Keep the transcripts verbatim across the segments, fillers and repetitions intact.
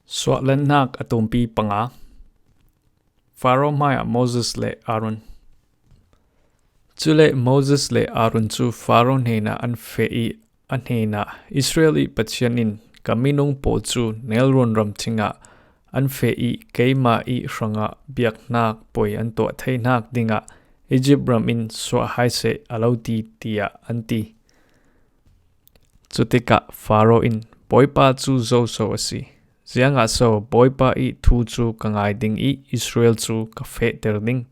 Suahlannak a tumpi panga. Faro hmaiah Moses le Aaron. Cule Moses le Aaron cu Faro hnenah an feh ih a hnenah, Israel ih Pathian in ka minung pawl cu nelrawn ramṭhing ah an feh ih keimah ih hrangah biaknak poi an tuah theinak dingah Izipt ram in suah hai seh a lo ti, tiah an ti. Cutikah Faro in, Bawipa cu zoso a si. Ziangah so Bawipa ih thu cu ka ngai ding ih Israel cu ka fehter ding?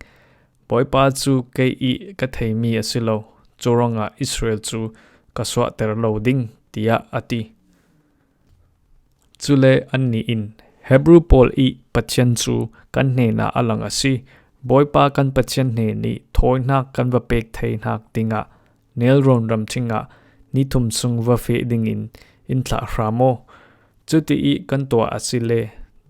Bawipa cu kei ih ka theimi a si lo, cu ruangah Israel cu ka suahter lo ding, tiah a ti. Cule annih in, Hebru pawl ih Pathian cu kan hnenah a lang a si. Bawipa kan Pathian hnen ih thawinak kan va pek theinak dingah nelrawn ramṭhing ah ni thum sung va feh dingin in thlah hram aw. Cuti ih kan tuah a si le,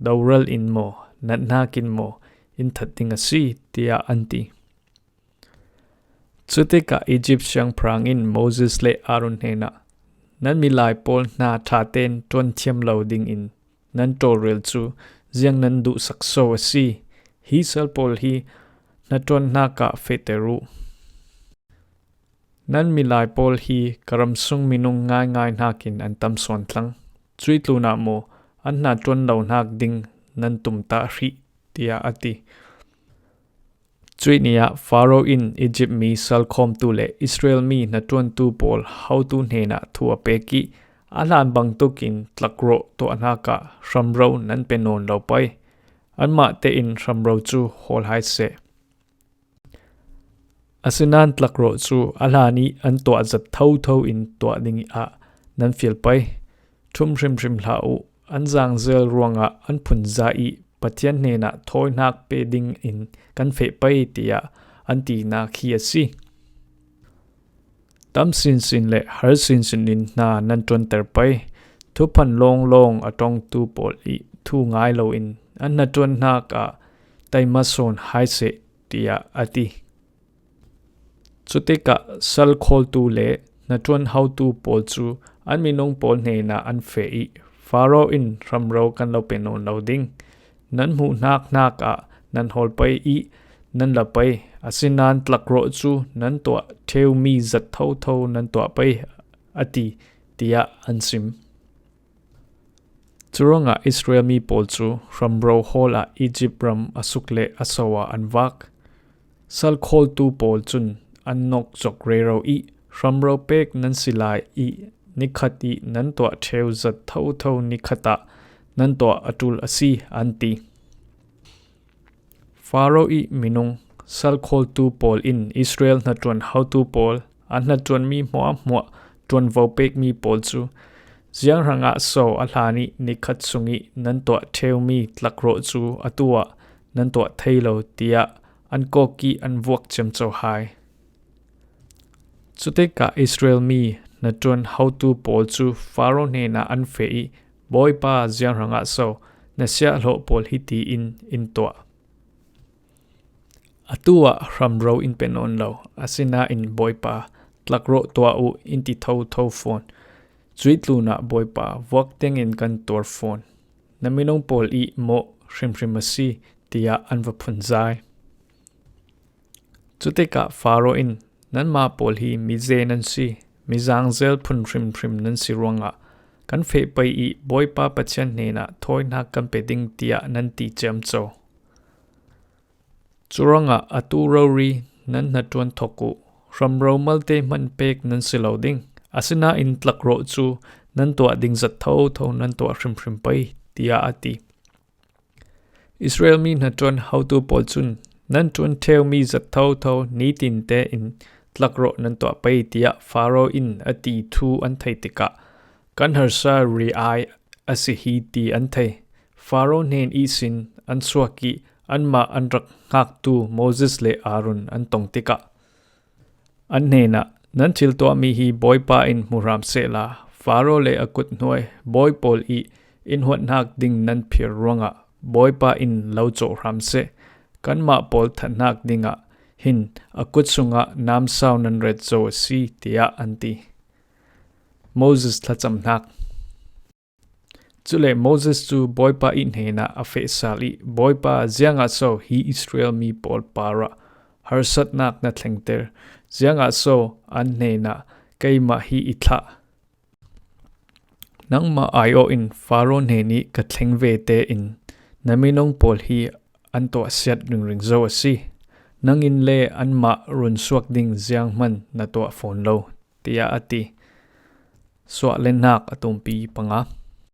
doral in maw, natnak in maw, in that ding a si, tiah an ti. Cutikah Izipt siangpahrang in Moses le Aaron hnenah, Nan milai pawl hna ṭha tein ṭuan thiam lo dingin nan tawlrel cu ziang nan duhsak so a si? Hi sal pawl hi hnaṭuannak ah fehter uh. Nan milai pawl hi ka ram sung minung ngaingai hnakin an tam sawn thlang. Cuih tlunah maw an hnaṭuan lonak ding nan tumtah hrih, tiah a ti. Cuih ni ah Faro in Izipt mi salkhawmtu le Israel mi hnaṭuantu pawl hotu hnenah thu a pek ih, a hlan bangtuk in tlakrawh tuahnak ah hramro nan pe nawn lo pei. Anmah tein hramro cu hawl hai seh. Asinain tlakrawh cu a hlan ih an tuah zat thotho in tuah ding ah nan fial pei. Ṭhum hrimhrim hlah uh, an zaangzel ruangah an phunzai ih Pathian hnenah thawinak pe dingin kan feh pei, tiah an tinak hi a si. Tam sinsin le har sinsin in hna nan ṭuanter pei. Thuphan lawnglawng a ṭongtu pawl ih thu ngai loin an hnaṭuannak ah taima sawn hai seh, tiah a ti. Cutikah salkhawltu le hnaṭuan hotu pawl cu an minung pawl hnenah an feh ih, Faro in hramro kan lo pe nawn lo ding. Nan hmuhnak hnak ah nan hawl pei ih nan la pei, asinain tlakrawh cu nan tuah ṭheumi zat thotho nan tuah pei, a ti, tiah an sim. Curuangah Israel mi pawl cu hramro hawl ah Izipt ram a suk le a so ah an vak. Salkhawltu pawl cun an nawk zok rero ih, hramro pek nan si lai ih, nikhat ih nan tuah ṭheu zat thotho nikhat ah nan tuah a ṭul a si, an ti. Faro ih minung salkhawltu pawl in Israel hnaṭuan hotu pawl, an hnaṭuanmi hmuahhmuah ṭuanvo pekmi pawl cu, zianghrangah so a hlan ih nikhat sungih nan tuah ṭheumi tlakrawh cu atu ah nan tuah thei lo, tiah an kawk ih an vuak ciamco hai. Cutikah Israel mi hnaṭuan hotu pawl cu Faro hnenah an feh ih, Bawipa, zianghrangah so na siahhlawh pawl hiti in in tuah? Atu ah hramro in pe nawn lo, asinain Bawipa, tlakrawh tuah uh in ti thotho fawn. Cuih tlunah Bawipa vuak tiangin kan tuar fawn. Na minung pawl ih mawh hrimhrim a si, tiah an va phunzai. Cutikah Faro in, Nanmah pawl hi mize nan si, mi zaangzel phun hrimhrim nan si ruangah kan feh pei ih Bawipa Pathian hnenah thawinak kan pe ding, tiah nan ti ciamco. Curuangah atu rori nan hnaṭuan thawk uh, hramro malte hman pek nan si lo ding, asinain tlakrawh cu nan tuah ding zat thotho nan tuah hrimhrim pei, tiah a ti. Israel mi hnaṭuan hotu pawl cun, Nan ṭuan ṭheumi zat thotho nitin tein tlakrawh nan tuah pei, tiah Faro in a ti thu an theih tikah, kan harsa ri-ai a si hi ti an thei. Faro hnen ihsin an suak ih anmah an rak hngaktu Moses le Aaron an tong tikah, an hnenah, Nan thil tuahmi hi Bawipa in hmu hram sehla, Faro le a kut hnuai bawi pawl ih in huatnak ding nan phir ruangah Bawipa in lo cawh hram seh. Kanmah pawl thatnak dingah hin a kut sungah namsau nan ret zo a si, tiah an ti. Moses thlacamnak. Cule Moses cu Bawipa ih hnenah a feh sal i, Bawipa, ziangah so hi Israel mi pawl parah harsatnak na thlengter? Ziangah so an hnenah keimah hi i thlah? Nangmah aiawh in Faro hnenih ka thleng ve tein na minung pawl hi an tuahsiat ringring zo a si. Nangin le anmah run suak ding zianghman na tuah fawn lo, tiah a ti. Suah le hnak a tumpi panga.